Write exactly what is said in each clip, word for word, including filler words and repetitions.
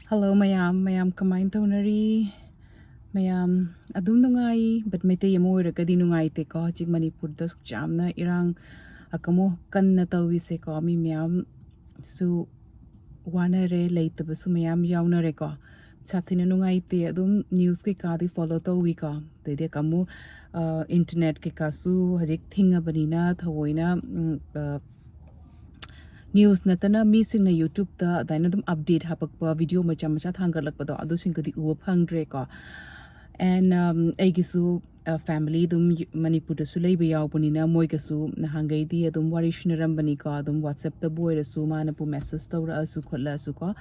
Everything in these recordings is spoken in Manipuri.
Hello ꯃꯌꯥꯝ, ꯃꯌꯥꯝ ꯀꯃꯥꯏꯅ ꯇꯧꯅꯔꯤ? ꯃꯌꯥꯝ ꯑꯗꯨꯝ ꯅꯨꯡꯉꯥꯏ, but ꯃꯩꯇꯩ ꯑꯃ ꯑꯣꯏꯔꯒꯗꯤ ꯅꯨꯡꯉꯥꯏꯇꯦꯀꯣ꯫ ꯍꯧꯖꯤꯛ ꯃꯅꯤꯄꯨꯔꯗ ꯁꯨꯛ ꯌꯥꯝꯅ ꯏꯔꯥꯡ ꯑꯀꯃꯨ ꯀꯟꯅ ꯇꯧꯔꯤꯁꯦꯀꯣ꯫ ꯃꯤ ꯃꯌꯥꯝꯁꯨ ꯋꯥꯅꯔꯦ, ꯂꯩꯇꯕꯁꯨ ꯃꯌꯥꯝ ꯌꯥꯎꯅꯔꯦꯀꯣ꯫ ꯁꯥꯊꯤꯅ ꯅꯨꯡꯉꯥꯏꯇꯦ꯫ ꯑꯗꯨꯝ news ꯀꯩꯀꯥꯗꯤ follow ꯇꯧꯋꯤꯀꯣ꯫ ꯑꯗꯩꯗꯤ ꯑꯃꯨꯛ, ꯑ, internet ꯀꯩꯀꯥꯁꯨ ꯍꯧꯖꯤꯛ ꯊꯤꯡꯉꯕꯅꯤꯅ ꯊꯑꯣꯏꯅ, ꯎꯝ, ꯑ, news ꯅꯠꯇꯅ ꯃꯤꯁꯤꯡꯅ YouTube-ꯇ ꯑꯗꯨꯃꯥꯏꯅ ꯑꯗꯨꯝ update ꯍꯥꯄꯛꯄ video ꯃꯆꯥ ꯃꯆꯥ ꯊꯥꯡꯒꯠꯂꯛꯄꯗꯣ, ꯑꯗꯨꯁꯤꯡꯗꯨꯗꯤ ꯎꯕ ꯐꯪꯗ꯭ꯔꯦꯀꯣ꯫ And, um, ꯑꯩꯒꯤꯁꯨ, ꯑ, family ꯑꯗꯨꯝ ꯌꯨ-, ꯃꯅꯤꯄꯨꯔꯗꯁꯨ ꯂꯩꯕ ꯌꯥꯎꯕꯅꯤꯅ ꯃꯣꯏꯒꯁꯨ ꯅꯍꯥꯟꯈꯩꯗꯤ ꯑꯗꯨꯝ ꯋꯥꯔꯤ ꯁꯨꯅꯔꯝꯕꯅꯤꯀꯣ, ꯑꯗꯨꯝ WhatsApp-ꯇꯕꯨ ꯑꯣꯏꯔꯁꯨ ꯃꯥꯅꯕꯨ message ꯇꯧꯔꯛꯑꯁꯨ ꯈꯣꯠꯂꯛꯑꯁꯨꯀꯣ꯫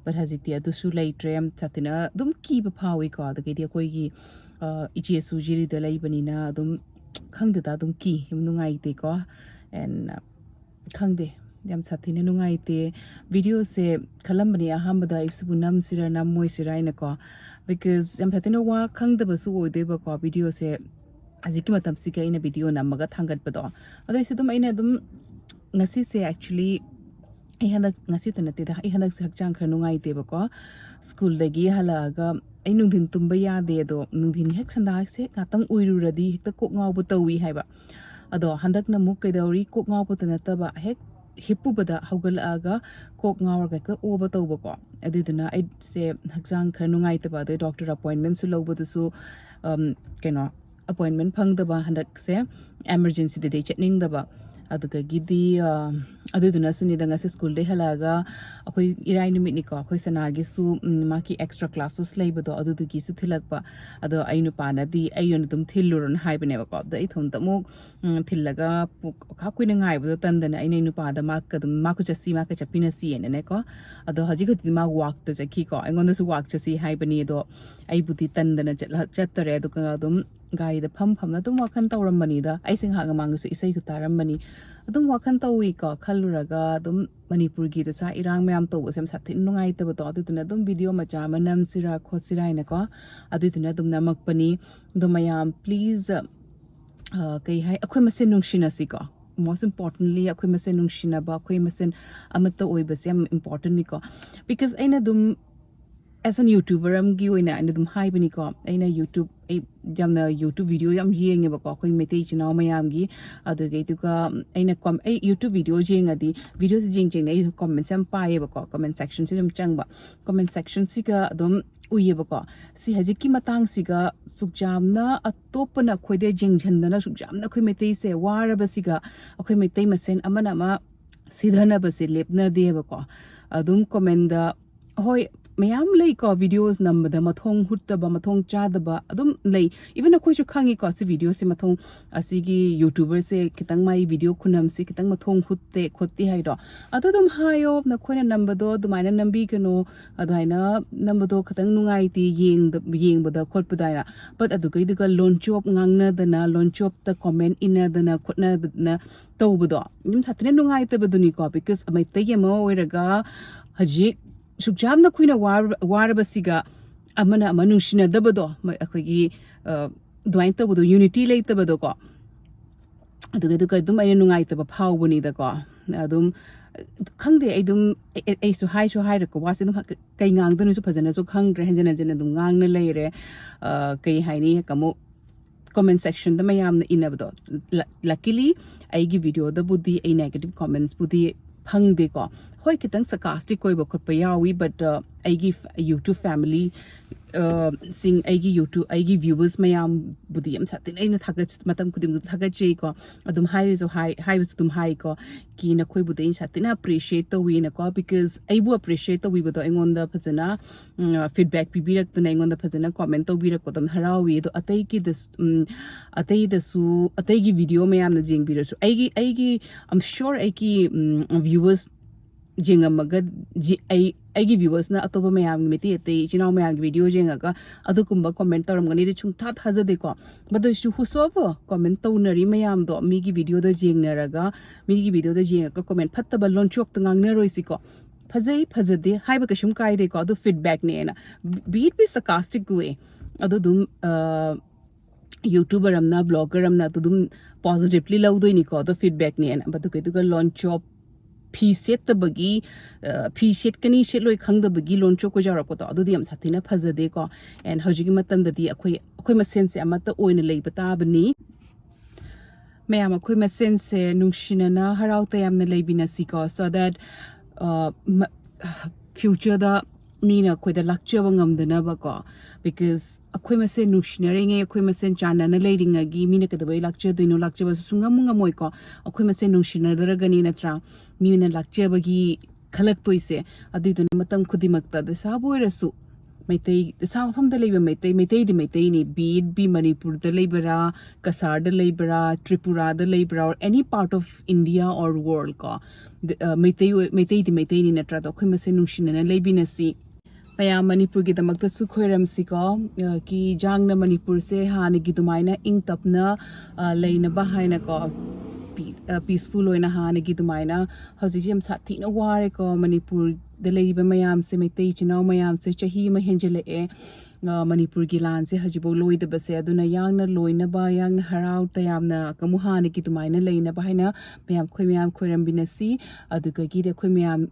But ꯍꯧꯖꯤꯛꯇꯤ ꯑꯗꯨꯁꯨ ꯂꯩꯇ꯭ꯔꯦ, ꯌꯥꯝ ꯁꯥꯊꯤꯅ ꯑꯗꯨꯝ ꯀꯤꯕ ꯐꯥꯎꯋꯤꯀꯣ꯫ ꯑꯗꯒꯤꯗꯤ ꯑꯩꯈꯣꯏꯒꯤ, ꯑ, ꯏꯆꯦꯁꯨ ꯖꯤꯔꯤꯗ ꯂꯩꯕꯅꯤꯅ ꯑꯗꯨꯝ ꯈꯪꯗꯦꯗ, ꯑꯗꯨꯝ ꯀꯤ, ꯌꯥꯝ ꯅꯨꯡꯉꯥꯏꯇꯦꯀꯣ꯫ And, ꯑ, ꯈꯪꯗꯦ, ꯌꯥꯝ ꯁꯥꯊꯤꯅ ꯅꯨꯡꯉꯥꯏꯇꯦ꯫ Video-ꯁꯦ ꯈꯜꯂꯝꯕꯅꯦ ꯑꯍꯥꯟꯕꯗ ꯑꯩ ꯁꯤꯕꯨ ꯅꯝꯁꯤꯔ ꯅꯝꯃꯣꯏꯁꯤꯔ ꯍꯥꯏꯅꯀꯣ, because ꯌꯥꯝ ꯁꯥꯊꯤꯅ ꯋꯥ ꯈꯪꯗꯕꯁꯨ ꯑꯣꯏꯗꯣꯏꯕꯀꯣ video-ꯁꯦ꯫ ꯍꯧꯖꯤꯛꯀꯤ ꯃꯇꯝꯁꯤꯒ ꯑꯩꯅ video ꯅꯝꯃꯒ ꯊꯥꯡꯒꯠꯄꯗꯣ, ꯑꯗꯨꯏꯁꯨ ꯑꯗꯨꯝ ꯑꯩꯅ ꯑꯗꯨꯝ ꯉꯁꯤꯁꯦ actually ꯑꯩ ꯍꯟꯗꯛ, ꯉꯁꯤꯇ ꯅꯠꯇꯦꯗ, ꯑꯩ ꯍꯟꯗꯛꯁꯦ ꯍꯛꯆꯥꯡ ꯈꯔ ꯅꯨꯡꯉꯥꯏꯇꯦꯕꯀꯣ꯫ School-ꯗꯒꯤ ꯍꯜꯂꯛꯑꯒ ꯑꯩ ꯅꯨꯡꯊꯤꯟ ꯇꯨꯝꯕ ꯌꯥꯗꯦ, ꯑꯗꯣ ꯅꯨꯡꯊꯤꯟ ꯍꯦꯛ ꯁꯟꯗꯥꯁꯦ ꯍꯦꯛ ꯉꯥꯛꯇꯪ ꯎꯏꯔꯨꯔꯗꯤ ꯍꯦꯛꯇ ꯀꯣꯛ ꯉꯥꯎꯕ ꯇꯧꯏ ꯍꯥꯏꯕ꯫ ꯑꯗꯣ ꯍꯟꯗꯛꯅ ꯑꯃꯨꯛ ꯀꯩꯗꯧꯔꯤ, ꯀꯣꯛ ꯉꯥꯎꯕꯇ ꯅꯠꯇꯕ ꯍꯦꯛ ꯍꯤꯞꯄꯨꯕꯗ ꯍꯧꯒꯠꯂꯛꯑꯒ ꯀꯣꯛ ꯉꯥꯎꯔꯒ ꯍꯦꯛꯇ ꯑꯣꯕ ꯇꯧꯕꯀꯣ꯫ ꯑꯗꯨꯏꯗꯨꯅ ꯑꯩꯁꯦ ꯍꯛꯆꯥꯡ ꯈꯔ ꯅꯨꯡꯉꯥꯏꯇꯕ, ꯑꯗꯩ doctor appointment-ꯁꯨ ꯂꯧꯕꯗꯨꯁꯨ, ꯑꯝ, ꯀꯩꯅꯣ, appointment ꯐꯪꯗꯕ ꯍꯟꯗꯛꯁꯦ, emergency-ꯗꯗꯤ ꯆꯠꯅꯤꯡꯗꯕ꯫ ꯑꯗꯨꯗꯒꯤꯗꯤ, ꯑ, ꯑꯗꯨꯗꯨꯅꯁꯨꯅꯤꯗ ꯉꯁꯤ school-ꯗꯩ ꯍꯜꯂꯛꯑꯒ ꯑꯩꯈꯣꯏ ꯏꯔꯥꯏ ꯅꯨꯃꯤꯠꯅꯤꯀꯣ, ꯑꯩꯈꯣꯏ ꯁꯅꯥꯒꯤꯁꯨ, ꯎꯝ, ꯃꯥꯒꯤ extra classes ꯂꯩꯕꯗꯣ ꯑꯗꯨꯗꯨꯒꯤꯁꯨ ꯊꯤꯜꯂꯛꯄ꯫ ꯑꯗꯣ ꯑꯩ ꯅꯨꯄꯥꯅꯗꯤ ꯑꯩ ꯑꯣꯏꯅ ꯑꯗꯨꯝ ꯊꯤꯜꯂꯨꯔꯣꯅ ꯍꯥꯏꯕꯅꯦꯕꯀꯣ꯫ ꯑꯗꯣ ꯑꯩ ꯏꯊꯣꯝꯇ ꯑꯃꯨꯛ, ꯎꯝ, ꯊꯤꯜꯂꯒ ꯄꯨ-, ꯈꯥ ꯀꯨꯏꯅ ꯉꯥꯏꯕꯗꯣ ꯇꯟꯗꯅ ꯑꯩꯅ ꯑꯩ ꯅꯨꯄꯥꯗ ꯃꯥꯒ ꯑꯗꯨꯝ, "ꯃꯥ ꯈꯨꯠ ꯆꯠꯁꯤ, ꯃꯥ ꯈꯨꯠ ꯆꯠꯃꯤꯟꯅꯁꯤꯅꯅꯦꯀꯣ"꯫ ꯑꯗꯣ ꯍꯧꯖꯤꯛ ꯍꯧꯖꯤꯛꯇꯤ ꯃꯥ walk-ꯇ ꯆꯠꯈꯤꯀꯣ꯫ ꯑꯩꯉꯣꯟꯗꯁꯨ walk ꯆꯠꯁꯤ ꯍꯥꯏꯕꯅꯤ, ꯑꯗꯣ ꯑꯩꯕꯨꯗꯤ ꯇꯟꯗꯅ ꯆꯠꯂ-, ꯆꯠꯇꯔꯦ꯫ ꯑꯗꯨꯒ ꯑꯗꯨꯝ ꯒꯥꯔꯤꯗ ꯐꯝ ꯐꯝꯅ ꯑꯗꯨꯝ ꯋꯥꯈꯜ ꯇꯧꯔꯝꯕꯅꯤꯗ꯫ ꯑꯩꯁꯦ ꯉꯥꯏꯍꯥꯛ ꯃꯃꯥꯡꯗꯁꯨ ꯏꯁꯩꯁꯨ ꯇꯥꯔꯝꯕꯅꯤ꯫ ꯑꯗꯨꯝ ꯋꯥꯈꯜ ꯇꯧꯏꯀꯣ, ꯈꯜꯂꯨꯔꯒ ꯑꯗꯨꯝ ꯃꯅꯤꯄꯨꯔꯒꯤ ꯗꯁꯥ ꯏꯔꯥꯡ ꯃꯌꯥꯝ ꯇꯧꯕꯁꯦ ꯌꯥꯝ ꯁꯥꯊꯤꯅ ꯅꯨꯡꯉꯥꯏꯇꯕꯗꯣ꯫ ꯑꯗꯨꯗꯨꯅ ꯑꯗꯨꯝ video ꯃꯆꯥ ꯑꯃ ꯅꯝꯁꯤꯔꯥ ꯈꯣꯠꯁꯤꯔꯥ ꯍꯥꯏꯅꯀꯣ꯫ ꯑꯗꯨꯗꯨꯅ ꯑꯗꯨꯝ ꯅꯝꯃꯛꯄꯅꯤ꯫ ꯑꯗꯣ ꯃꯌꯥꯝ please, ꯑ, ꯀꯩ ꯍꯥꯏ, ꯑꯩꯈꯣꯏ ꯃꯁꯦꯟ ꯅꯨꯡꯁꯤꯅꯁꯤꯀꯣ꯫ Most importantly, ꯑꯩꯈꯣꯏ ꯃꯁꯦꯟ ꯅꯨꯡꯁꯤꯅꯕ, ꯑꯩꯈꯣꯏ ꯃꯁꯦꯟ ꯑꯃꯠꯇ ꯑꯣꯏꯕꯁꯦ ꯌꯥꯝ important-ꯅꯤꯀꯣ꯫ Because ꯑꯩꯅ ꯑꯗꯨꯝ as an YouTuber ꯑꯃꯒꯤ ꯑꯣꯏꯅ ꯑꯩꯅ ꯑꯗꯨꯝ ꯍꯥꯏꯕꯅꯤꯀꯣ, ꯑꯩꯅ YouTube, ꯑꯩ ꯌꯥꯝꯅ YouTube video ꯌꯥꯝ ꯌꯦꯡꯉꯦꯕꯀꯣ, ꯑꯩꯈꯣꯏ ꯃꯩꯇꯩ ꯏꯆꯤꯟ ꯏꯅꯥꯎ ꯃꯌꯥꯝꯒꯤ꯫ ꯑꯗꯨꯗꯒꯤꯗꯨꯒ ꯑꯩꯅ com- ꯑꯩ YouTube videos ꯌꯦꯡꯉꯗꯤ, videoꯁꯦ ꯌꯦꯡ ꯌꯦꯡꯅ ꯑꯩ comments ꯌꯥꯝ ꯄꯥꯏꯌꯦꯕꯀꯣ, comment sectionꯁꯤ ꯑꯗꯨꯝ ꯆꯪꯕ꯫ Comment sectionꯁꯤꯒ ꯑꯗꯨꯝ ꯎꯏꯌꯦꯕꯀꯣ꯫ ꯁꯤ ꯍꯧꯖꯤꯛꯀꯤ ꯃꯇꯥꯡꯁꯤꯒ ꯁꯨꯛ ꯌꯥꯝꯅ ꯑꯇꯣꯞꯄꯅ ꯑꯩꯈꯣꯏꯗ ꯌꯦꯡꯁꯤꯟꯗꯅ ꯁꯨꯛ ꯌꯥꯝꯅ ꯑꯩꯈꯣꯏ ꯃꯩꯇꯩꯁꯦ ꯋꯥꯔꯕꯁꯤꯒ ꯑꯩꯈꯣꯏ ꯃꯩꯇꯩ ꯃꯁꯦꯟ ꯑꯃꯅ ꯑꯃ ꯁꯤꯊꯅꯕꯁꯦ ꯂꯦꯞꯅꯗꯦꯕꯀꯣ꯫ ꯑꯗꯨꯝ commentꯗ, ꯍꯣꯏ, ꯃꯌꯥꯝ ꯂꯩꯀꯣ, videos ꯅꯝꯕꯗ ꯃꯊꯣꯡ ꯍꯨꯠꯇꯕ, ꯃꯊꯣꯡ ꯆꯥꯗꯕ ꯑꯗꯨꯝ ꯂꯩ꯫ Even ꯑꯩꯈꯣꯏꯁꯨ ꯈꯪꯉꯤꯀꯣ, ꯁꯤ videoꯁꯦ ꯃꯊꯣꯡ, ꯑꯁꯤꯒꯤ YouTuberꯁꯦ ꯈꯤꯇꯪ, ꯃꯥꯒꯤ video ꯈꯨꯅꯝꯁꯦ ꯈꯤꯇꯪ ꯃꯊꯣꯡ ꯍꯨꯠꯇꯦ ꯈꯣꯠꯇꯦ ꯍꯥꯏꯗꯣ꯫ ꯑꯗꯨ ꯑꯗꯨꯝ ꯍꯥꯏꯌꯣ, ꯅꯈꯣꯏꯅ ꯅꯝꯕꯗꯣ ꯑꯗꯨꯃꯥꯏꯅ ꯅꯝꯕꯤꯒꯅꯣ, ꯑꯗꯨꯃꯥꯏꯅ ꯅꯝꯕꯗꯣ ꯈꯤꯇꯪ ꯅꯨꯡꯉꯥꯏꯇꯦ ꯌꯦꯡꯗ-, ꯌꯦꯡꯕꯗ ꯈꯣꯠꯄꯗ ꯍꯥꯏꯅ꯫ But ꯑꯗꯨꯒꯩꯗꯨꯒ ꯂꯣꯟꯆꯣꯞ ꯉꯥꯡꯅꯗꯅ, ꯂꯣꯟꯆꯣꯞꯇ comment ꯏꯟꯅꯗꯅ ꯈꯣꯠꯅꯗꯅ ꯇꯧꯕꯗꯣ ꯑꯗꯨꯝ ꯁꯥꯊꯤꯅ ꯅꯨꯡꯉꯥꯏꯇꯕꯗꯨꯅꯤꯀꯣ꯫ Because ꯃꯩꯇꯩ ꯑꯃ ꯑꯣꯏꯔꯒ ꯍꯧꯖꯤꯛ ꯁꯨꯛ ꯌꯥꯝꯅ ꯀꯨꯏꯅ ꯋꯥꯔ-, ꯋꯥꯔꯕꯁꯤꯒ ꯑꯃꯅ ꯑꯃ ꯅꯨꯡꯁꯤꯅꯗꯕꯗꯣ, ꯃ-, ꯑꯩꯈꯣꯏꯒꯤ, ꯑ, ꯑꯗꯨꯃꯥꯏꯅ ꯇꯧꯕꯗꯣ, unity ꯂꯩꯇꯕꯗꯣꯀꯣ꯫ ꯑꯗꯨꯒ, ꯑꯗꯨꯒ ꯑꯗꯨꯝ ꯑꯩꯅ ꯅꯨꯡꯉꯥꯏꯇꯕ ꯐꯥꯎꯕꯅꯤꯗꯀꯣ꯫ ꯑꯗꯨꯝ ꯈꯪꯗꯦ, ꯑꯩ ꯑꯗꯨꯝ, ꯑꯩ, ꯑꯩ, ꯑꯩꯁꯨ ꯍꯥꯏꯁꯨ ꯍꯥꯏꯔꯦꯀꯣ, ꯋꯥꯁꯦ ꯑꯗꯨꯝ ꯍ-, ꯀꯩ ꯉꯥꯡꯗꯣꯏꯅꯣꯁꯨ ꯐꯖꯅꯁꯨ ꯈꯪꯗ꯭ꯔꯦ, ꯍꯟꯖꯤꯟ ꯍꯟꯖꯤꯟ ꯑꯗꯨꯝ ꯉꯥꯡꯅ ꯂꯩꯔꯦ꯫ ꯑ, ꯀꯩ ꯍꯥꯏꯅꯤ, ꯑꯃꯨꯛ comment sectionꯗ ꯃꯌꯥꯝꯅ ꯏꯅꯕꯗꯣ, ꯂ-, luckily ꯑꯩꯒꯤ videoꯗꯕꯨꯗꯤ ꯑꯩ negative commentsꯄꯨꯗꯤ ꯐꯪꯗꯦꯀꯣ꯫ ꯍꯣꯏ, ꯈꯤꯇꯪ sarcastic ꯑꯣꯏꯕ ꯈꯣꯠꯄ ꯌꯥꯎꯏ, but, ꯑ, ꯑꯩꯒꯤ ꯐ-, YouTube family, ꯑ, ꯁꯤꯡ, ꯑꯩꯒꯤ YouTube, ꯑꯩꯒꯤ viewers ꯃꯌꯥꯝꯕꯨꯗꯤ ꯌꯥꯝ ꯁꯥꯊꯤꯅ ꯑꯩꯅ ꯊꯥꯒꯠ-, ꯃꯇꯝ ꯈꯨꯗꯤꯡꯃꯛꯇ ꯊꯥꯒꯠꯆꯩꯀꯣ꯫ ꯑꯗꯨꯝ ꯍꯥꯏꯔꯤꯁꯨ ꯍꯥꯏ-, ꯍꯥꯏꯕꯁꯨ ꯑꯗꯨꯝ ꯍꯥꯏꯀꯣ, ꯀꯤ ꯅꯈꯣꯏꯕꯨꯗꯤ ꯑꯩꯅ ꯁꯥꯊꯤꯅ appreciate ꯇꯧꯋꯤꯅꯀꯣ, because ꯑꯩꯕꯨ appreciate ꯇꯧꯕꯤꯕꯗꯣ ꯑꯩꯉꯣꯟꯗ ꯐꯖꯅ, ꯎꯝ, feedback ꯄꯤꯕꯤꯔꯛꯇꯅ, ꯑꯩꯉꯣꯟꯗ ꯐꯖꯅ comment ꯇꯧꯕꯤꯔꯛꯄꯗꯣ ꯌꯥꯝ ꯍꯔꯥꯎꯏ꯫ ꯑꯗꯣ ꯑꯇꯩꯒꯤꯗꯁꯨ, ꯎꯝ, ꯑꯇꯩꯗꯁꯨ, ꯑꯇꯩꯒꯤ video ꯃꯌꯥꯝꯅ ꯌꯦꯡꯕꯤꯔꯁꯨ, ꯑꯩꯒꯤ, ꯑꯩꯒꯤ, I'm sure ꯑꯩꯒꯤ, ꯎꯝ, viewers ꯌꯦꯡꯉꯝꯃꯒ, ꯖꯤ-, ꯑꯩ, ꯑꯩꯒꯤ viewersꯅ ꯑꯇꯣꯞꯄ ꯃꯌꯥꯝꯒꯤ, ꯃꯩꯇꯩ ꯑꯇꯩ ꯏꯆꯤꯟ ꯏꯅꯥꯎ ꯃꯌꯥꯝꯒꯤ video ꯌꯦꯡꯉꯒ ꯑꯗꯨꯒꯨꯝꯕ comment ꯇꯧꯔꯝꯒꯅꯤꯗꯤ ꯁꯨꯡꯊꯥ ꯊꯥꯖꯗꯦꯀꯣ꯫ But ꯑꯗꯨꯏꯁꯨ whosoever comment ꯇꯧꯅꯔꯤ ꯃꯌꯥꯝꯗꯣ, ꯃꯤꯒꯤ videoꯗ ꯌꯦꯡꯅꯔꯒ, ꯃꯤꯒꯤ videoꯗ ꯌꯦꯡꯉꯒ comment ꯐꯠꯇꯕ ꯂꯣꯟꯆꯣꯛꯇ ꯉꯥꯡꯅꯔꯣꯏꯁꯤꯀꯣ꯫ ꯐꯖꯩ, ꯐꯖꯗꯦ ꯍꯥꯏꯕ ꯀꯩꯁꯨꯝ ꯀꯥꯏꯗꯦꯀꯣ, ꯑꯗꯨ feedbackꯅꯦꯅ꯫ Be it be sarcastic way, ꯑꯗꯨ ꯑꯗꯨꯝ, ꯑ, YouTuber ꯑꯃꯅ, blogger ꯑꯃꯅ ꯑꯗꯨ ꯑꯗꯨꯝ positively ꯂꯧꯗꯣꯏꯅꯤꯀꯣ, ꯑꯗꯣ feedbackꯅꯦꯅ꯫ ꯑꯗꯨꯒ, ꯑꯗꯨꯒ ꯂꯣꯟꯆꯣꯞ ꯐꯤ ꯁꯦꯠꯇꯕꯒꯤ, ꯑ, ꯐꯤ ꯁꯦꯠꯀꯅꯤ ꯁꯦꯠꯂꯣꯏ ꯈꯪꯗꯕꯒꯤ ꯂꯣꯟꯆꯣꯛꯀ ꯌꯥꯎꯔꯛꯄꯗꯣ, ꯑꯗꯨꯗꯤ ꯌꯥꯝ ꯁꯥꯊꯤꯅ ꯐꯖꯗꯦꯀꯣ꯫ And ꯍꯧꯖꯤꯛꯀꯤ ꯃꯇꯝꯗꯗꯤ ꯑꯩꯈꯣꯏ, ꯑꯩꯈꯣꯏ ꯃꯁꯦꯟꯁꯦ ꯑꯃꯠꯇ ꯑꯣꯏꯅ ꯂꯩꯕ ꯇꯥꯕꯅꯤ꯫ ꯃꯌꯥꯝ ꯑꯩꯈꯣꯏ ꯃꯁꯦꯟꯁꯦ ꯅꯨꯡꯁꯤꯅꯅ ꯍꯔꯥꯎ ꯇꯌꯥꯝꯅ ꯂꯩꯃꯤꯟꯅꯁꯤꯀꯣ, so that, ꯑ, ꯃ-, futureꯗ ꯃꯤꯅ ꯑꯩꯈꯣꯏꯗ ꯂꯥꯛꯆꯕ ꯉꯝꯗꯅꯕꯀꯣ꯫ Because ꯑꯩꯈꯣꯏ ꯃꯁꯦꯟ ꯅꯨꯡꯁꯤꯅꯔꯤꯉꯩ, ꯑꯩꯈꯣꯏ ꯃꯁꯦꯟ ꯆꯥꯟꯅꯅ ꯂꯩꯔꯤꯉꯩꯒꯤ ꯃꯤꯅ ꯀꯩꯗꯧꯕꯩ ꯂꯥꯛꯆꯗꯣꯏꯅꯣ? ꯂꯥꯛꯆꯕꯁꯨ ꯁꯨꯡꯉꯝ ꯉꯝꯃꯣꯏꯀꯣ꯫ ꯑꯩꯈꯣꯏ ꯃꯁꯦꯟ ꯅꯨꯡꯁꯤꯅꯗ꯭ꯔꯒꯅꯤ ꯅꯠꯇ꯭ꯔꯥ? ꯃꯤꯅ ꯂꯥꯛꯆꯕꯒꯤ ꯈꯜꯂꯛꯇꯣꯏꯁꯦ꯫ ꯑꯗꯨꯏꯗꯨꯅ ꯃꯇꯝ ꯈꯨꯗꯤꯡꯃꯛꯇ ꯗꯁꯥꯕꯨ ꯑꯣꯏꯔꯁꯨ ꯃꯩꯇꯩ, ꯗꯁꯥ ꯃꯐꯝꯗ ꯂꯩꯕ ꯃꯩꯇꯩ, ꯃꯩꯇꯩꯗꯤ ꯃꯩꯇꯩꯅꯤ, be it be ꯃꯅꯤꯄꯨꯔꯗ ꯂꯩꯕꯔꯥ, ꯀꯁꯥꯔꯗ ꯂꯩꯕ꯭ꯔꯥ, ꯇ꯭ꯔꯤꯄꯨꯔꯥꯗ ꯂꯩꯕ꯭ꯔꯥ, or any part of India or world ꯀꯣ, ꯗ-, ꯑ, ꯃꯩꯇꯩ ꯑꯣꯏ-, ꯃꯩꯇꯩꯗꯤ ꯃꯩꯇꯩꯅꯤ ꯅꯠꯇ꯭ꯔꯥ? ꯑꯗꯣ ꯑꯩꯈꯣꯏ ꯃꯁꯦꯟ ꯅꯨꯡꯁꯤꯅꯅ ꯂꯩꯃꯤꯟꯅꯁꯤ꯫ ꯃꯌꯥꯝ ꯃꯅꯤꯄꯨꯔꯒꯤꯗꯃꯛꯇꯁꯨ ꯈꯣꯏꯔꯝꯁꯤꯀꯣ꯫ ꯑ, ꯀꯤ ꯖꯥꯡꯅ ꯃꯅꯤꯄꯨꯔꯁꯦ ꯍꯥꯟꯅꯒꯤ ꯑꯗꯨꯃꯥꯏꯅ ꯏꯪ ꯇꯞꯅ, ꯑ, ꯂꯩꯅꯕ ꯍꯥꯏꯅꯀꯣ, ꯄꯤ-, ꯑ, peaceful ꯑꯣꯏꯅ ꯍꯥꯟꯅꯒꯤ ꯑꯗꯨꯃꯥꯏꯅ꯫ ꯍꯧꯖꯤꯛꯁꯦ ꯌꯥꯝ ꯁꯥꯊꯤꯅ ꯋꯥꯔꯦꯀꯣ ꯃꯅꯤꯄꯨꯔꯗ ꯂꯩꯔꯤꯕ ꯃꯌꯥꯝꯁꯦ, ꯃꯩꯇꯩ ꯏꯆꯤꯟ ꯏꯅꯥꯎ ꯃꯌꯥꯝꯁꯦ꯫ ꯆꯍꯤ ꯑꯃ ꯍꯦꯟꯖꯜꯂꯛꯑꯦ, ꯑ, ꯃꯅꯤꯄꯨꯔꯒꯤ ꯂꯥꯟꯁꯦ ꯍꯧꯖꯤꯛꯐꯥꯎ ꯂꯣꯏꯗꯕꯁꯦ꯫ ꯑꯗꯨꯅ ꯌꯥꯡꯅ ꯂꯣꯏꯅꯕ, ꯌꯥꯡꯅ ꯍꯔꯥꯎ ꯇꯌꯥꯝꯅ ꯑꯃꯨꯛ ꯍꯥꯟꯅꯒꯤ ꯑꯗꯨꯃꯥꯏꯅ ꯂꯩꯅꯕ ꯍꯥꯏꯅ ꯃꯌꯥꯝ, ꯑꯩꯈꯣꯏ ꯃꯌꯥꯝ ꯈꯣꯏꯔꯝꯕꯤꯅꯁꯤ꯫ ꯑꯗꯨꯗꯒꯤꯗꯤ ꯑꯩꯈꯣꯏ ꯃꯌꯥꯝ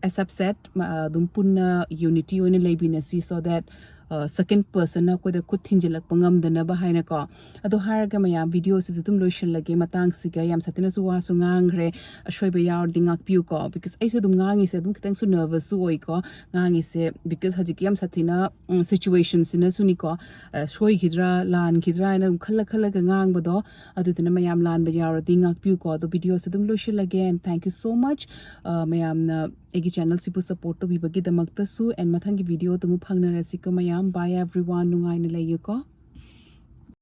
as I've said, ꯃ-, ꯑꯗꯨꯝ ꯄꯨꯟꯅ unity ꯑꯣꯏꯅ ꯂꯩꯃꯤꯟꯅꯁꯤ, so that, ꯑ, second personꯅ ꯑꯩꯈꯣꯏꯗ ꯈꯨꯠ ꯊꯤꯟꯖꯤꯜꯂꯛꯄ ꯉꯝꯗꯅꯕ ꯍꯥꯏꯅꯀꯣ꯫ ꯑꯗꯣ ꯍꯥꯏꯔꯒ ꯃꯌꯥꯝ videoꯁꯤꯁꯨ ꯑꯗꯨꯝ ꯂꯣꯏꯁꯤꯜꯂꯒꯦ꯫ ꯃꯇꯥꯡꯁꯤꯒ ꯌꯥꯝ ꯁꯥꯊꯤꯅꯁꯨ ꯋꯥꯁꯨ ꯉꯥꯡꯈ꯭ꯔꯦ꯫ ꯑꯁꯣꯏꯕ ꯌꯥꯎꯔꯗꯤ ꯉꯥꯛꯄꯤꯌꯨꯀꯣ, because ꯑꯩꯁꯨ ꯑꯗꯨꯝ ꯉꯥꯡꯉꯤꯁꯦ ꯑꯗꯨꯝ ꯈꯤꯇꯪꯁꯨ nervousꯁꯨ ꯑꯣꯏꯀꯣ ꯉꯥꯡꯉꯤꯁꯦ, because ꯍꯧꯖꯤꯛꯀꯤ ꯌꯥꯝ ꯁꯥꯊꯤꯅ, ꯎꯝ, situationꯁꯤꯅꯁꯨꯅꯤꯀꯣ, ꯑ, ꯁꯣꯏꯈꯤꯗ꯭ꯔꯥ ꯂꯥꯟꯈꯤꯗ꯭ꯔꯥ ꯍꯥꯏꯅ ꯑꯗꯨꯝ ꯈꯜꯂ ꯈꯜꯂꯒ ꯉꯥꯡꯕꯗꯣ꯫ ꯑꯗꯨꯗꯨꯅ ꯃꯌꯥꯝ ꯂꯥꯟꯕ ꯌꯥꯎꯔꯗꯤ ꯉꯥꯛꯄꯤꯌꯨꯀꯣ꯫ ꯑꯗꯣ videoꯁꯦ ꯑꯗꯨꯝ ꯂꯣꯏꯁꯤꯜꯂꯒꯦ, and thank you so much꯫ ꯑ, ꯃꯌꯥꯝꯅ ꯑꯩꯒꯤ channelꯁꯤꯕꯨ support ꯇꯧꯕꯤꯕꯒꯤꯗꯃꯛꯇꯁꯨ, and ꯃꯊꯪꯒꯤ videoꯗ ꯑꯃꯨꯛ ꯐꯪꯅꯔꯁꯤꯀꯣ ꯃꯌꯥꯝ꯫ Bye everyone, ꯅꯨꯡꯉꯥꯏꯅ ꯂꯩꯌꯨꯀꯣ꯫